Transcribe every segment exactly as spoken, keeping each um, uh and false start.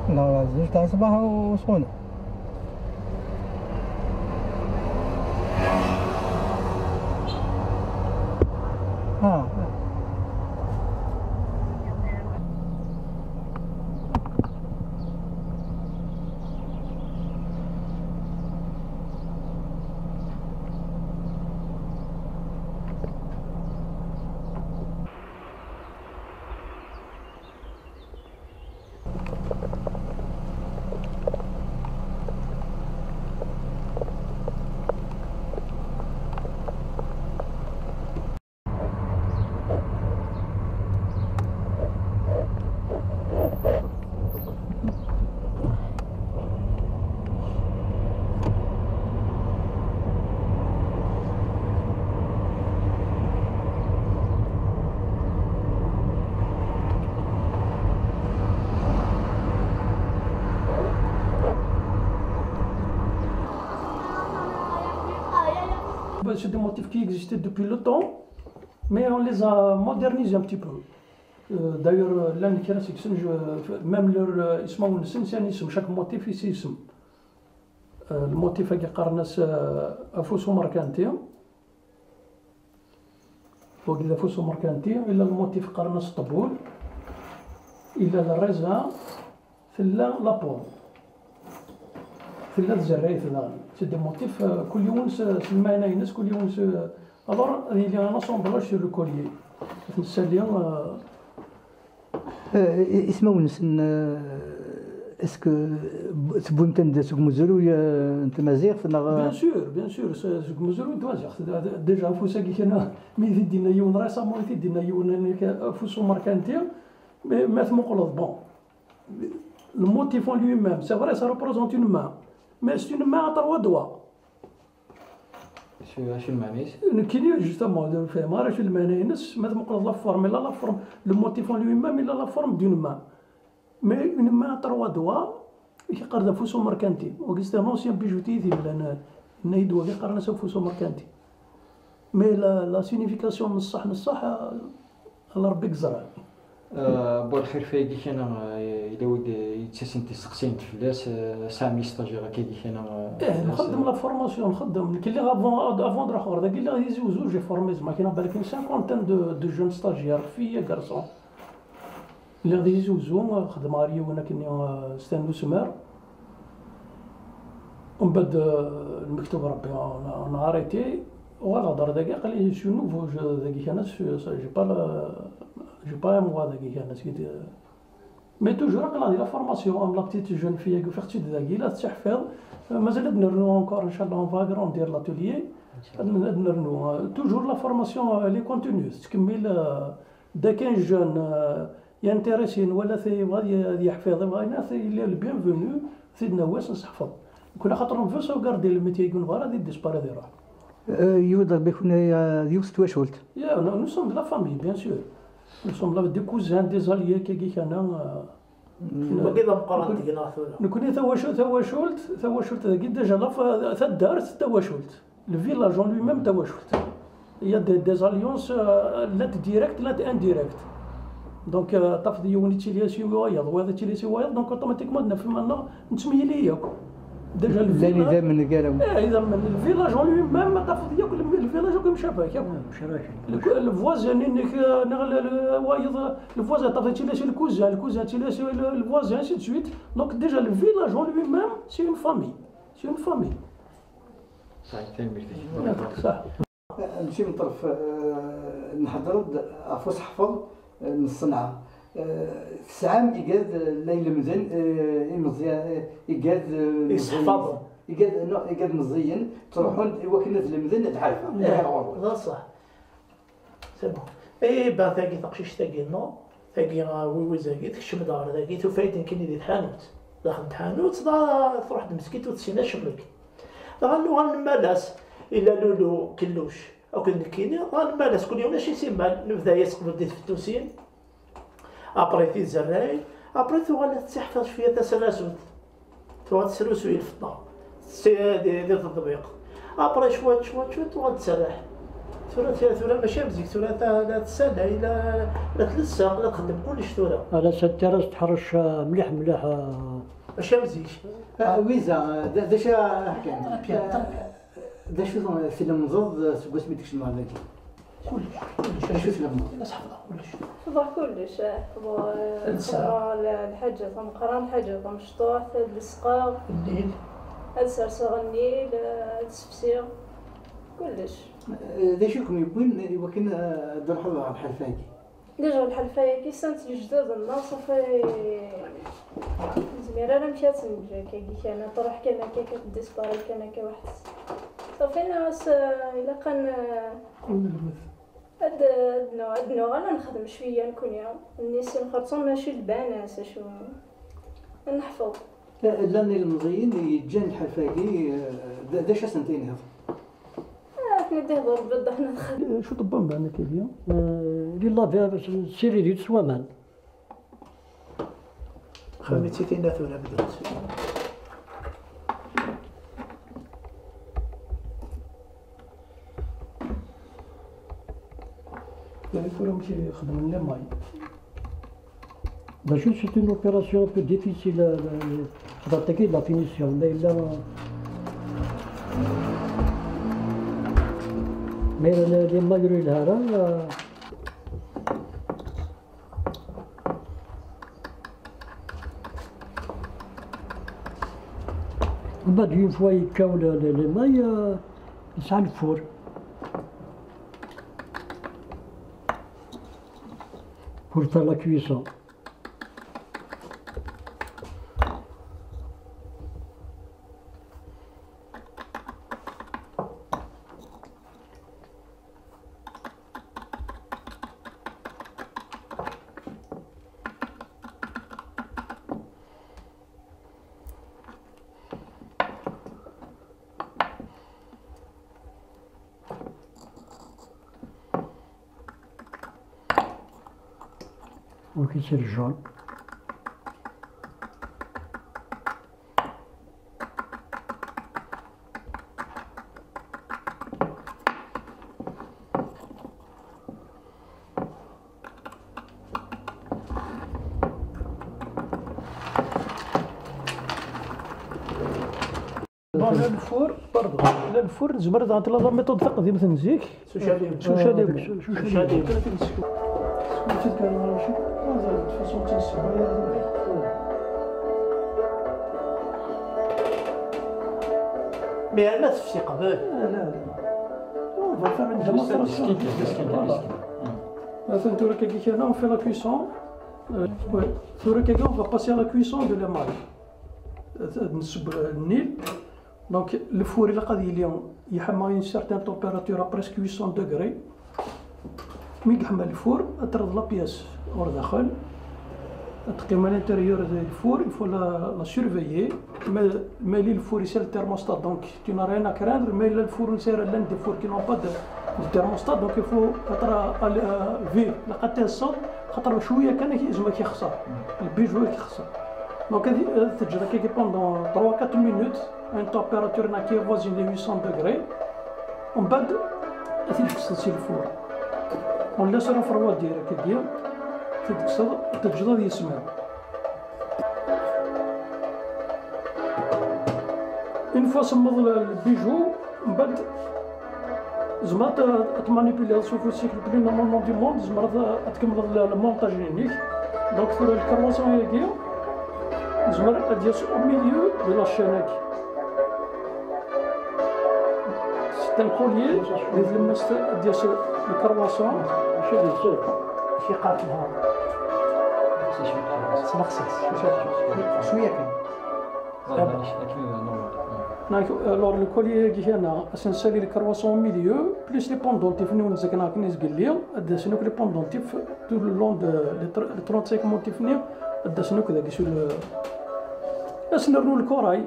لا، زوج تاع الصباح وسخونة. اه. C'est des motifs qui existaient depuis le temps, mais on les a modernisés un petit peu. Euh, d'ailleurs, euh, llan kra seg-sen, je- même leur, euh, ismawen-nsen, sɛan isem, chaque motif i s-isem. Euh, lmutif-agi qqaren-as, euh, afus umerkanti. Wagi d afus umerkanti, illa lmutif qqaren-as ṭṭbul, illa lriza, tella la pomme. Tella tzerrayt daɣen. C'est des motifs, euh, kul yiwen s, s lmeɛna-ines, kul yiwen s, alors, ad yili un assemblage sur le collier. Ad t-nessali, euh, Eh, i- ismawen-nsen, eh, est-ce que tewwim-ten-d seg umezruy, eh, n tmaziɣt, neɣ? Bien sûr, bien sûr, s- seg umezruy n tmaziɣt. D- d- déjà, afus-agi kan, mi t-id-yenna yiwen récemment, i t-id-yenna yiwen, nekk, afus umerkanti, mais ma tmuqleḍ, bon, le motif en lui-même, c'est vrai, ça représente une main, mais c'est une main à trois doigts. Acu, acu lmeɛna-is? Nekkini, justement, ur fhimeɣ ara acu lmeɛna-ines. Ma tmuqleḍ la forme, illa la forme, le motif en lui-même, illa la forme d'une main. Mais une main à trois doigts, i k-iqqar d afus umerkanti. Wagi, c'est un ancien bijoutier i t-yemlan, yenna-yi-d wagi qqaren-as afus umerkanti. Mais la, la signification n ṣṣeḥ, n ṣṣeḥ, Ala Rebbi i yeẓran. Eh, Buɛlxir, fayagi kan, eh, yella wi d-yettasen tisteqsiyin fell-as, eh, tesɛam stagiaire akkagi kan, eh, eh, fell-as, nxeddem, eh, la formation, nxeddem. Nekk lliɣ avant, avant ad ruḥeɣ ɣer dagi, lliɣ di Tizi Uzzu, j'ai formé, zma kien, balak une cinquantaine de, de jeunes stagiaires, filles et garçons. Lliɣ di Tizi Uzzu, xedmeɣ ɣer yiwen akkenni, eh, Stan Lusmer. Umbeɛd, eh, lmektub Rebbi, on, on a arrêté. Uɣaleɣ-d ɣer dagi, aql-i je suis nouveau, je, dagi kan, je, j'ai pas le, j'ai pas un mois dagi kan, c'est que, mais toujours aql-aɣ di la formation, am la petite jeune fille-agi, ufiɣ-tt-id dagi, la tettseḥfiḍ. Eh, mazal ad nernu encore, inchallah, on va agrandir l'atelier. Ad n-, ad nernu, eh, toujours la formation, eh, elle est continue, tettkemmil, eh, dès qu'un jeune, eh, Yintéressé-n wala t-, yebɣa ad y-, ad yeḥfiḍ, yebɣa yenna, t-, il est le bienvenu, t-id-nawi ad s-nseḥfeḍ. Nekkni axaṭer on veut sauvegarder le métier-agi, ur nebɣi ara ad idisparaît, ad iruḥ. Euh, yiwet d Rebbi, kunwi, euh, d yiwet n twacult. Yeah, nous, nous sommes de la famille, bien sûr. Nous sommes là, des cousins, des alliés, kagi kana, euh, wagi d ameqqran deg-neɣ tura. Nekkni tawacu-, tawacult, tawacult dagi, déjà la fa-, taddart, tawacult. Le village en lui-même, tawacult. Il y a des, des alliances, euh, l'un direct, l'un indirect. Donc, euh, tafeḍ yiwen yettili-as i wayeḍ, wayeḍ yettili-as i wayeḍ, donc automatiquement, naf maintenant, nettemyili yakk. Déjà, le village, llan idammen gar-awen. Eh, idammen. Le village en lui-même, tafeḍ yakk, le, le village yakk yemcabak yakk. Le, le voisin-inek, euh, neɣ le, le, wayeḍ, le voisin, tafeḍ yettili-as i le cousin, le cousin yettili-as i le, le voisin, ainsi de suite. Donc, déjà, le village en lui-même, c'est une famille. C'est une famille. Ṣaḥ, tanemmirt-ik. Ṣaḥ. Mačči meṭref, eh, nhedder-d ɣef useḥfeḍ, eh, n ṣṣenɛa. Eh, tesɛam igad, eh, la ilemden, eh, imeẓya-, eh, igad, eh, iseḥfaḍen. Igad, no, igad meẓẓiyen, ttruḥun i wakken ad lemden, ad ḥerfen. Ih, ɣur-wen. D ṣṣeḥ. C'est bon. Eh ben, tagi taqcict-agi, non? Tagi, ah, wiwiz-agi, tekcem-d ɣer dagi, tufa-yi-d nekkini di tḥanut. Daxel n tḥanut, dɣa truḥ-d meskint ur tessin acemmek. Dɣa nuɣal nemmal-as i Lulou Kelluc akked nekkini, dɣa nemmal-as kul yiwen acu i s-immal, nebda-yas qbel di tfettusin, après tizerray, après tuɣal tettiḥfiḍ cwiya tasrasut. Tuɣal tesrusuy lfeṭṭa. Tessi-, di, di teḍbiq. Après, cwiṭ, cwiṭ, cwiṭ, tuɣal tserreḥ. Tura, tura, tura mačči am zik, tura ta-, la tsalay, la, la tlessa, la txeddem kullec tura. Ala, s-, tira s-tḥerrec, ah, mliḥ, mliḥ, ah. Mačči am zik. Ah, Wiza, d, d acu, ah, kan? Bien, ah, d acu tlemdeḍ seg wasmi d-tkecmeḍ ɣer dagi? Kullec, kullec. D acu tlemdeḍ? La ḥefḍeɣ kullec. Ḥefḍeɣ kullec, ah, ḥefḍeɣ, ah, ḥefḍeɣ l-, lḥaǧa tameqqrant, lḥaǧa tamecṭuḥt, ad lesqeɣ. Nnil. Ad serseɣ nnil, ah, ad sefsiɣ. Kullec. Eh, d acu i ken-yewwin i wakken, eh, ad d-truḥeḍ ɣer lḥalfa-agi? Déjà lḥalfa-agi, sɛant lejdud-nneɣ, ṣafi ur nezmir ara amek ad tt-neǧǧ akkagi kan, truḥ kan akka, kan tdisparaît kan akka weḥd-s. Ṣafi, nniɣ-as, eh, ilaq ad n-, ad, ad nu-, ad nuɣal ad nexdem cwiya nekni, nni si nxerṣum mačči lbanas, acu, ad neḥfeḍ. Eh, llan ilemẓiyen yeǧǧan lḥalfa-agi, eh, d, d acu ad sen-tiniḍ? Ah, akken i d-ihḍer Rebbi, ddexna nxedm. Acu tebban bɛna kidi? Eh, di la verre, ssiridit s waman. Xemmi-tt-id-inna tura bdut. Tura amek i xedmen les mailles? D acu, c'est une opération un peu difficile, euh, euh, d'attaquer la finition, mais là, mais les, les mailles, là, là, euh, بعد une fois يكاو les, les, les mailles, euh, يسعى الفور. Pour faire la cuisson. وكيس الجون. Bon, là, le four, pardon. Là, le four, nezmer ad nɛeṭṭel la méthode taqdimt n zik. S ucali. S ucali. S ucali. Mais elle a fait quand même. On va faire une démonstration. Attends, tura kagi kan, on fait la cuisson. Euh, ouais. Tura kagi, on va passer à la cuisson de l'émail. Ad nesseww nnil. Donc, le four ilaq ad yili yeḥma une certaine température à presque huit cents degrés. Mi yeḥma le four, ad terreḍ la pièce ɣer daxel. Ad teqqim à l'intérieur du four, il faut la, la surveiller. Ma, ma yella le four yesɛa le thermostat, donc tu n'as rien à craindre. Ma yella le four ur yesɛi ara, llan des fours qui n'ont pas de, de thermostat, donc il faut être à, à, à veiller. Ilaq ad tɛasseḍ, xaṭer cwiya kan ad k-, yezmer ad k-yexṣer. Le bijou ad k-yexṣer. Donc, ad, ad teǧǧeḍ akkagi pendant trois quatre minutes, à une température qui avoisine les huit cents degrés. Umbeɛd, ad t-id-tekkseḍ si lfur. On laisse refroidir akkagi, ad t-id-tekkseḍ, ad t-teǧǧeḍ ad yesmer. Une fois semmeḍ le, le bijou, umbeɛd tzemreḍ ad, ad tmanipuliḍ s ufus-ik le plus normalement du monde, tzemreḍ ad, ad tkemmleḍ le, le montage-inek. Donc, tura le croissant-agi, yezmer ad d-yas au milieu de la chaîne-agi. C'est un collier, di tlemmast ad d-yas le croissant. Mačči d nsel. Acu yeqqar-t lha? Ssneɣ-t. Cwiya kan. Donc, euh, alors, le collier-agi kan, ad s-nsali le croissant au milieu, plus les pendentifs-nni ur nezgin akken i zgelli, ad d-asen akk les pendentifs tout le long de les tr-, les trente-cinq motifs-nni, ad d-asen akk dagi sur le, ad s-nernu lkuray,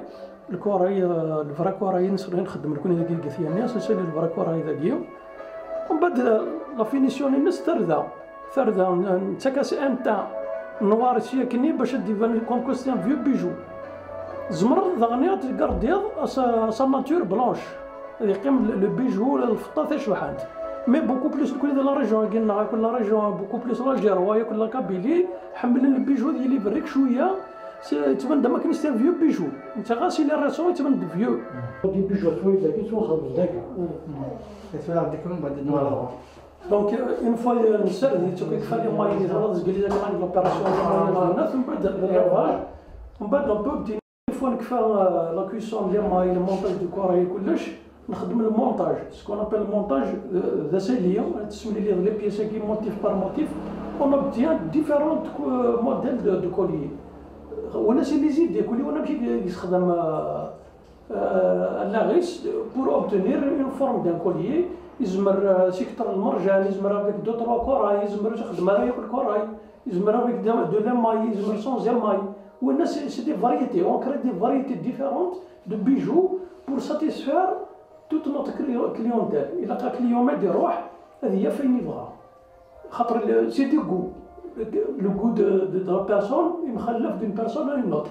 lkuray, euh, le vrai kuray i nxeddem nekni dagi deg At Yanni, ad s-nsali le vrai kuray dagi. Umbeɛd, euh, la finition-ines tarda. Tarda, n-, nettak-as un teint noir si akkenni bac ad d-iban comme quoi c'est un vieux bijou. Tzemreḍ daɣen ad tgardiḍ à sa, à sa nature blanche. Ad yeqqim le, le bijou, lfeṭṭa tacebḥant. Mais beaucoup plus nekkni di la région-agi-nneɣ, akk la région, beaucoup plus l'Algérie, wa yakk la Kabylie, ḥemmlen le bijou ad yili berrik cwiya, c'est, yettban-d am akken c'est un vieux bijou. Netta ɣas il est récent, yettban-d vieux. Des bijoux à soigner dagi, ttwaxdem dagi. Et cela, dès que nous, bah, nous, alors. Donc, euh, une fois, euh, nessared, yettaki kfa les moyens, les moyens, les opérations, les moyens, les moyens, on peut dire, on peut dire, une fois nekfa, euh, la cuisson, les mailles, le montage du corail, kullec, nxeddem le montage. Ce qu'on appelle le montage, euh, d asalli, tessemliliḍ les pièces-agi motif par motif, on obtient différents, euh, modèles de, de collier. Euh, on a les idées, كل واحد كيف يستخدم, euh, euh, allaɣ-is pour obtenir une forme d'un collier. يزمر, euh, s kter n lmerjan, يزمر avec deux, trois corail, يزمر يخدم هذا ياكل corail, يزمر avec de, de l'émail, يزمر sans émail. وهنا c'est, c'est des variétés, on crée des variétés différentes de bijoux pour satisfaire toute notre cli-, clientèle. Il a un client ما يروح, هذه هي فين يبغى. خاطر le, c'est des goûts. Le goût de, de, de la personne يمخلف d'une personne à une autre.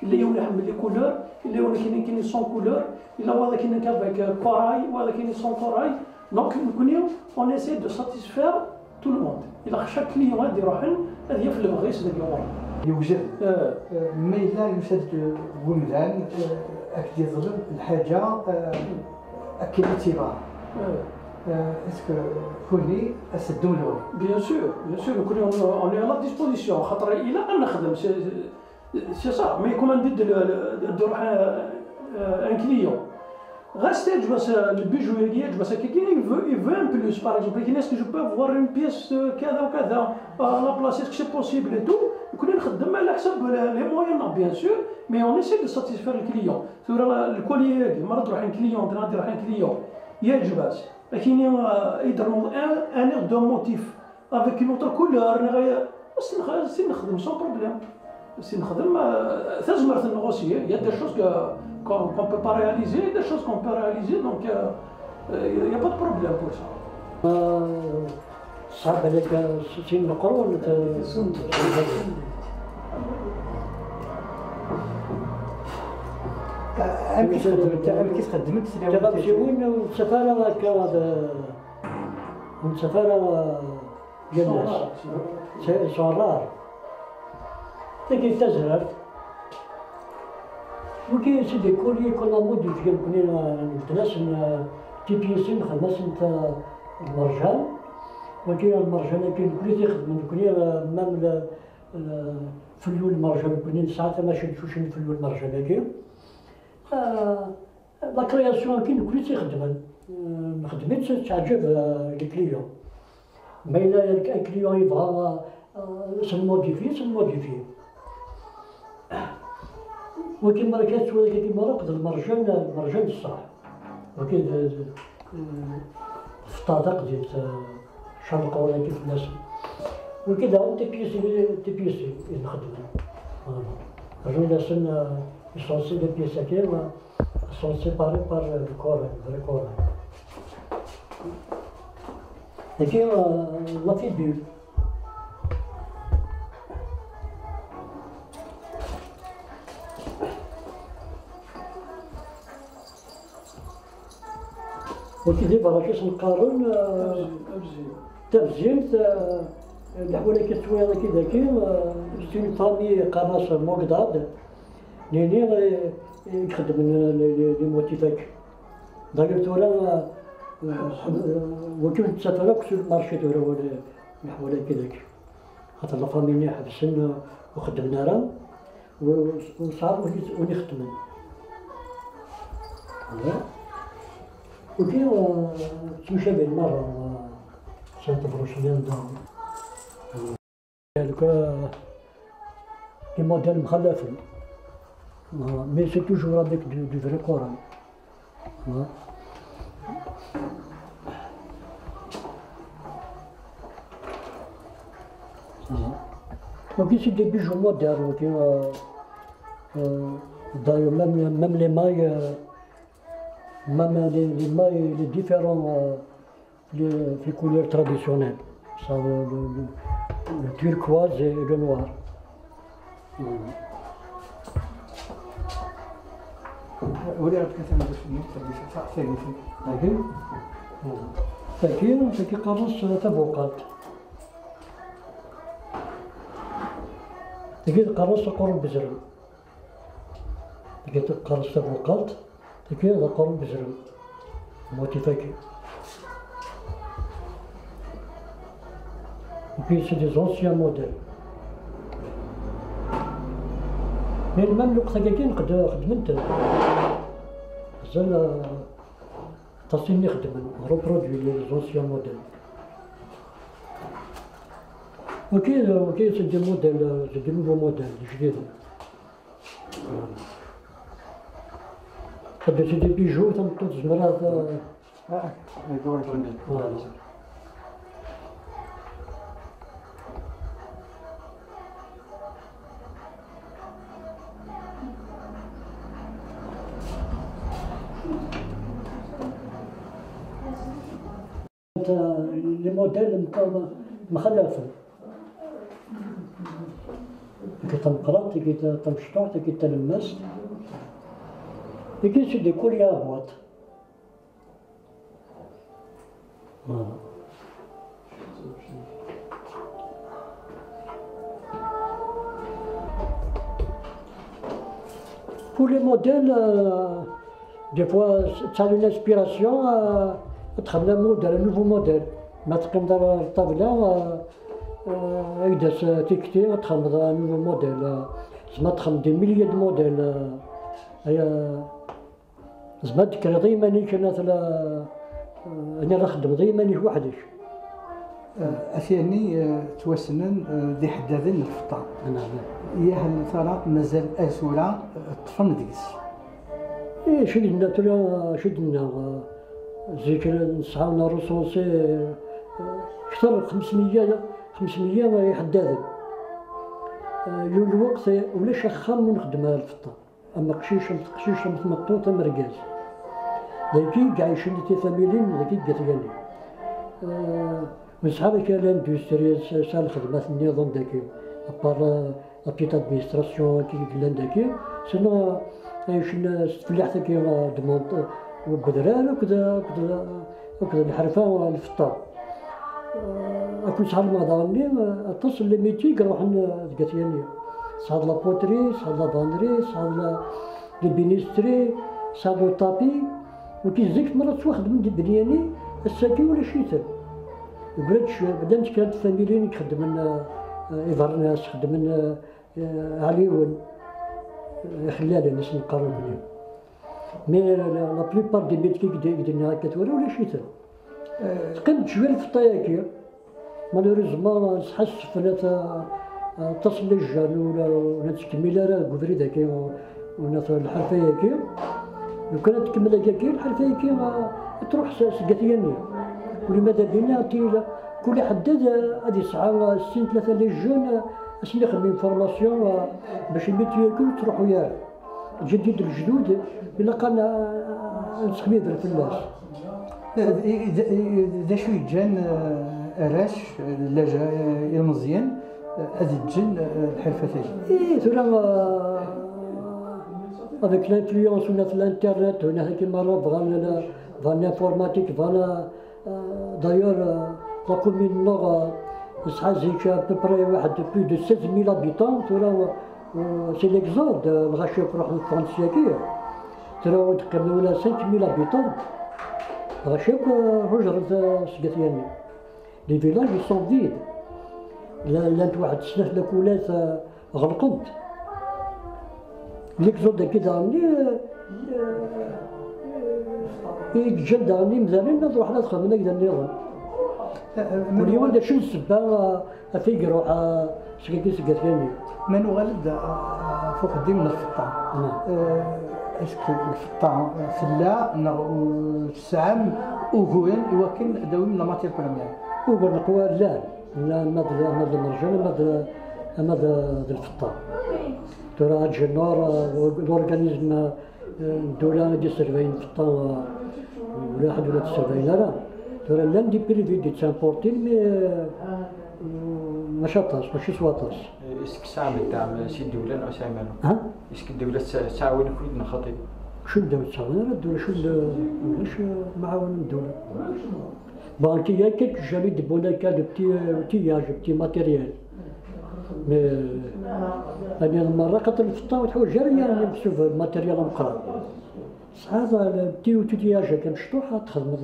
Il y en a qui aiment les couleurs, il y en a qui, qui sont sans couleur, il y en a qui, qui avec, euh, corail, il y en a qui sans corail. Donc, nous, on essaie de satisfaire tout le monde. Il a chaque client ad iruḥen, ad yaf lebɣi-s deg ɣur-, yewjed. Euh, ma yella yusa-d wemdan, euh, ad k-d-yeḍleb lḥaǧa, euh, akken i tt-yebɣa. Euh, est-ce que kunwi ad s-teddum lɣi? Bien sûr, bien sûr, nekkni on, on est à la disposition, xaṭer ilaq ad nexdem, c'est, c'est ça, mais comme on dit, ad iruḥ, euh, euh, un client. Ɣas teɛǧeb-as, euh, le bijou-agi, yeɛǧeb-as akkagi, il veut, il veut un plus. Par exemple, il dit, est-ce que je peux avoir une pièce, euh, كذا وكذا, euh, à la place, est-ce que c'est possible et tout. Nekkni nxeddem على حسب les moyens, bien sûr, mais on essaie de satisfaire le client. Tura le collier-agi, mi ara d-iruḥ un client, ad d-iruḥ un client, yeɛǧeb-as. Akini, euh, ad d-ternuḍ un, un air de motif avec une autre couleur, neɣ, euh, ad s-nexdem sans problème. Ad s-nexdem, euh, tazmert n négocier. Il y a des choses que, qu'on, qu'on peut pas réaliser, des choses qu'on peut réaliser, donc, euh, euh, il y a pas de problème pour ça. Euh, صعب عليك سنين القرون. Amek i txeddmemt, amek i txeddmemt s tiɣawsiwin ur nettaf ara akka, ur nettaf ara yal ass. Suɛrar. Tagi d tazrart. Wagi, c'est des colliers qu'on a modifiés, nekkni, euh, nbeddel-asen, euh, tipisin, nxeddem-asent, euh, lmerjan. Wagi, lmerjan-agi, nekkni i t-ixedmen, nekkni, euh, même le, le, fellu lmerjan, nekkni nesɛa tamacint tucin fellu lmerjan-agi. Euh, la création-agi, nekkni i tt-ixeddmen. Euh, nxeddem-itt, teɛǧeb, euh, les clients. Ma yella un client yebɣa, euh, ad s-nmodifiye, ad s-nmodifiye. Wagi mara kan tura dagi mara akked lmerjan, lmerjan d ṣṣeḥ. Wagi d, d, d, tefṭaḍ aqdim, tcerqeḍ wagi fell-asen. Wagi daɣen tipisin, tipisin i nxeddmen. Voilà. Rrun-asen, euh, ils sont aussi des pièces à terre, euh, sont séparés par, euh, le corail, le vrai corail. Dagi, euh, la figure. Wagi d iberrak i sen-qqaren, euh, tabzimt, euh, leḥwal akka tettwaliḍ akka dagi, euh, c'est une famille qqaren-as Mogdad. Nini, eh, i ixeddmen, eh, les, les, les motifs-agi. D'ailleurs, tura, eh, eh, wagi ur nettaf ara akk sur le marché tura, wala, leḥwal-agi dagi. Xaṭer la famille-nni ḥebsen, eh, ur xeddmen ara, u, u, u sɛan win i, win ixeddmen. Wagi, eh, ttemcabin merra, eh, Sainte Bruxelles, da. Lukan les modèles mxallafen. Voilà. Mais c'est toujours avec du, du vrai corail. Voilà. Voilà. Donc ici, des bijoux modernes, tu vois. Euh, d'ailleurs, même, même les mailles, euh, même les, les mailles, les différents, euh, les, les couleurs traditionnelles. Ça, le, le, le, le turquoise et le noir. Voilà. ولي راه كنت نقول في النقطة اللي فيها ثاني. لكن، voilà. Tagi, tagi qqaren-as tabuqalt. Tagi qqaren-as aqerru n wezrem. Tagi qqaren-as tabuqalt. Tagi d aqerru n wezrem. Motif-agi. Et puis c'est des anciens modèles. Mais même lweqt-agi xeddment-ten. Mazal, euh, Aṭas i xeddmen, reproduit les anciens modèles. Ok, euh, ok, c'est des modèles, euh, c'est des nouveaux modèles, des jeunes. C'est des bijoux, ça me tente, je me lave, euh, Ah, d'accord. Voilà. Les modèles mxallafen. Tagi tameqqrant, tagi tamecṭuḥt, tagi talemmast. Tagi c'est des colliers à boîte. Voilà. Pour les modèles, euh, des fois, c'est une inspiration, euh, ad txedmem modèle, un nouveau modèle. Ma teqqimeḍ ar ṭṭabla, euh, euh, ad d-tas tikti, ad txedmeḍ un nouveau modèle. Euh, tzemreḍ ad txedmeḍ des milliers de modèles. Euh, Tzemreḍ ad d-tekreḍ i yiman-ik, neɣ tella, eh, neɣ ad txeddmeḍ i yiman-ik weḥd-k. Eh, At Yanni, eh, ttwassnen, eh, d iḥeddaden n lfeṭṭa. Naɛam. Yah, tara mazal ar tura, eh, ṭṭfen deg-s. Eh, acu i d-nenna tura, acu i d-nenna, eh, zik nesɛa recensé, eh, kter xemsmeyya, xemsmeyya iḥeddaden. Eh, yiwen lweqt, eh, ulac axxam ur nxeddem ara lfeṭṭa. Am uqcic, am teqcict, am tmeṭṭut, am urgaz. Dagi i yeɛicen tifamilin, dagi i At Yanni. Eh, ur nesɛi ara kra l'industrie, s-, s-, lxedmat nniḍen dagi, à part, eh, la petite administration i yellan dagi, sinon, eh, ɛicen, eh, s tfellaḥt-agi, eh, d monte, eh, n wedrar akked, akked, akked lḥerfa, eh, n lfeṭṭa. Eh, akken sɛelmeɣ daɣen-nni, eh, aṭas n les métiers i iruḥen, eh, deg At Yanni. Tesɛiḍ la poterie, tesɛiḍ la vannerie, tesɛiḍ la, l'ébénisterie, tesɛiḍ le tapis. Wigi zik merra ttwaxedmen di At Yanni, ass-agi ulac-iten. Deg ulac, llant kra n tfamilin i ixeddmen, eh, eh, ibernas, xeddmen, eh, eh, ɛliwen, eh, ixellalen, i sen-qqaren wigi. Mais la, la, la plupart des métiers i d-, i d-nniɣ akka tura ulac-iten. Eh, teqqim-d cwiya lfeṭṭa-agi. Malheureusement, nesḥassef, nat, eh, aṭas n les jeunes ur, ur nettkemmil ara deg ubrid-agi, ur nat lḥerfa-agi. Lukan ad tkemmel akka-agi, lḥerfa-agi, eh, ad truḥ s-, seg At Yanni. Ur ma d abina, kul ḥedd ad, ad yesɛa, eh, sin tlata les jeunes, eh, ad sen-ixdem une formation, eh, bac les métiers-agi ur ttruḥu ara. Ǧdid lejdud, ilaq ad n-, ad nettxemmimen fell-as. D, d, d acu yeǧǧan, eh, arrac, eh, les jeunes, eh, ilmeẓyen, eh, ad ǧǧen, eh, lḥirfat-agi? Eh, tura, eh, avec l'influence n l'internet, tura-agi merra bɣan la, bɣan l'informatique, bɣan, eh, Euh, d'ailleurs, euh, la commune-nneɣ, euh, tesɛa zik à peu près waḥed plus de seize mille habitants, tura, euh, c'est l'exode, euh, lɣaci akk ruḥen ffɣen syagi, tura ur d-qqimen ula cinq mille habitants, lɣaci akk, euh, ḥujren, euh, seg At Yanni. Les villages, ils sont vides. La-, llant waḥed snat lakulat, euh, ɣelqent. L'exode-agi daɣen-nni, eh, i yeǧǧan daɣen imdanen ad ruḥen ad xedmen agdan nniḍen. Kul yiwen d acu n ssebba, eh, ata iruḥ, eh, seg agi seg At Yanni. Ma nuɣal-d, eh, ɣef uxeddim n lfeṭṭa. Naam. Eh, est-ce que lfeṭṭa tella neɣ, eh, tesɛam uguren i wakken ad tawim la matière première? Uguren aqwa llan. Ama d, ama d lmerjan, ama d, ama d, d lfeṭṭa. Tura Agenor, euh, l'organisme, euh, n ddula i d-yesserbayen lfeṭṭa, euh, ula ḥedd ur t-sserbayen ara. Tura llan des privés d-yettimportin, mais, euh, mačči aṭas, mačči s waṭas. Est-ce que tesɛam ddeɛm si ddewla neɣ si ɛmanu? Ha? Est-ce que ddewla tsa-, tettɛawan-iken neɣ xaṭi? Acu n ddewla tettɛawan ara ddewla, acu n ulac, euh, maɛawen n ddewla. Bon, il y a quelques jeunes de bonnes cas de petits, euh, outillages, de petits matériels. Mais, euh, أنا مرة قتل في الطاولة تحوج جريان يمسوا في الماتيريال مقران. صح، هذا البتي اوتيلياج كان مشطوحة تخدم.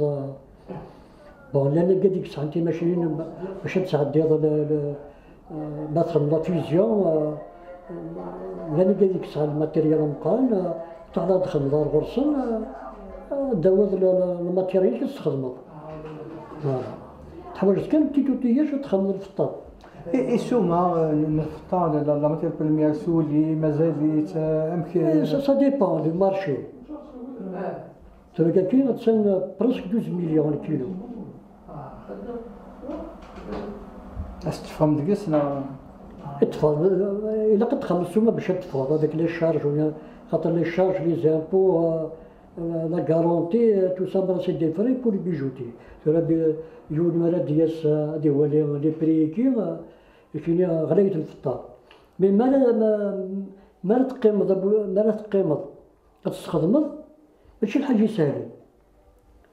Bon, لان قد يكسع انت ماشيين باش تسعدي. مثلا لا فيزيون، لان قد يكسع الماتيريال مقران، تقدر تخدم دار غرسن، داوض الماتيريال تستخدمه. Voilà. تحوج كان بتي اوتيلياج تخدم الفطار. Isuma n lfeṭṭa, la matière première, suli, mazal-itt, amek? Ça dépend du marché. Tura kaki attan presque douze millions le kilo. Ad s-teffɣem deg-s neɣ? Teffeɣ, ilaq ad txelleṣ ssuma bac ad teffɣeḍ, avec les charges, xaṭer les charges, les impôts, la garantie, tout ça, c'est des frais pour les bijoutiers. Tura yiwen mi ara d-yas ad iwali les prix-agi, ikini ɣlayet lfeṭṭa. Mais mi ara, mi ara teqqimeḍ, mi ara teqqimeḍ ad tesxedmeḍ, mačči lḥaǧa isehlen.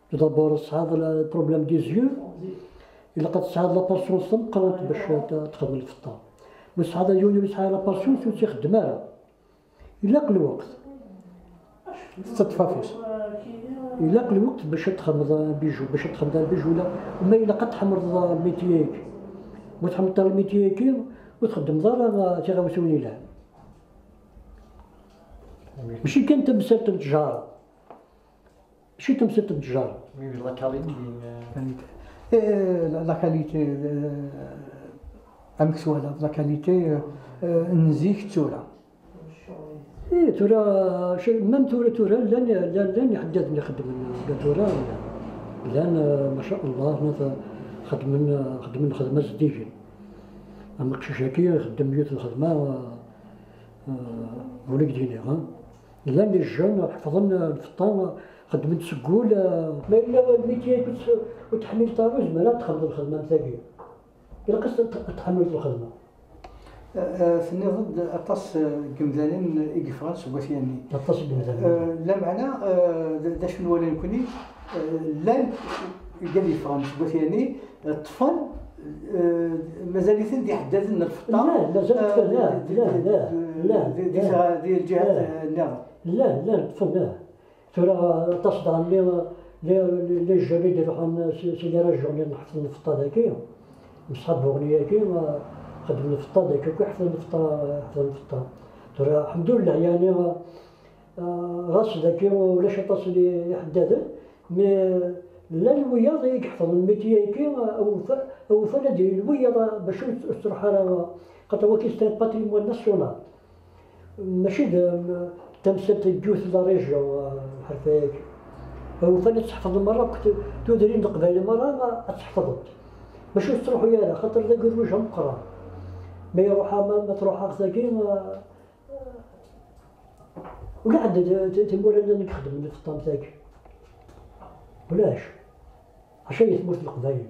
Tout d'abord tesɛiḍ le problème des yeux, ilaq ad tesɛiḍ la patience tameqqrant bac ad txedmeḍ lfeṭṭa. Ma tesɛiḍ yiwen ur yesɛi la patience ur tt-ixeddem ara. Ilaq lweqt. Tettaṭṭef afus. Ilaq lweqt bac ad txedmeḍ un bijou, bac ad txedmeḍ un bijou la, ma ilaq ad tḥemmleḍ lmitier-agi. Ma tḥemmleḍ ara lmitier-agi, ur txeddmeḍ ara tiɣawsiwin yelhan. Mačči kan tamsalt n ttjara. Mačči tamsalt n ttjara. Oui, la qualité. Eh, la, la qualité, eh, amek twalaḍ la qualité, eh, n zik d tura? Eh, tura, même tura, tura, llan, llan, llan iḥeddaden ixeddmen, llan tura, llan, eh, ma sha Allah, xeddmen, xeddmen lxedma zeddigen. Am uqcic-agi ixeddem yiwet lxedma, eh, ur ak-d-iniɣ, ha? Llan les jeunes ḥefḍen lfeṭṭa, xeddmen seg wul. Ma yella lmitier ur teḥmil ara, ur tezmir ara ad txedmeḍ lxedma am tagi. Ilaq-as ad tḥemmleḍ lxedma. Tenniḍ-d aṭas n yemdanen i yeffɣen seg At Yanni. Aṭas n yemdanen. Lameɛna, d acu nwala nekni, llan i yeffɣen seg At Yanni, ṭṭfen, mazal-iten d iḥeddaden n lfeṭṭa. Llan, mazal ṭṭfen, llan, llan, llan, llan. Di lǧihat nniḍen. Llan, llan, ṭṭfen, llan. Tura aṭas daɣen les, les jeunes i d-iruḥen si les régions-nni ḥefḍen lfeṭṭa dagi, msḥab uɣni-agi, xeddmen lfeṭṭa dagi akk, ḥefḍen lfeṭṭa, ḥefḍen lfeṭṭa. Tura, lḥemdullah, yeɛni, ɣas dagi ulac aṭas n iḥeddaden, mais llan wiyaḍ i iḥefḍen lmitier-agi, awufan ad yili wiyaḍ bac ur tettruḥ ara, xaṭer wagi c'est un patrimoine national. Mačči d tamsalt n yiwet la région, lḥerfa-agi. Awufan ad tḥefḍeḍ merra akk tudrin n Leqbayel merra ad tḥefḍeḍ. Mačči ur tettruḥu ara, xaṭer d agerruj ameqqran. Ma iruḥ, ma truḥ ɣer tagi, ulaḥedd timura-nni i ixeddmen lfeṭṭa am tagi. Ulac. Acu ay tmurt n Leqbayel?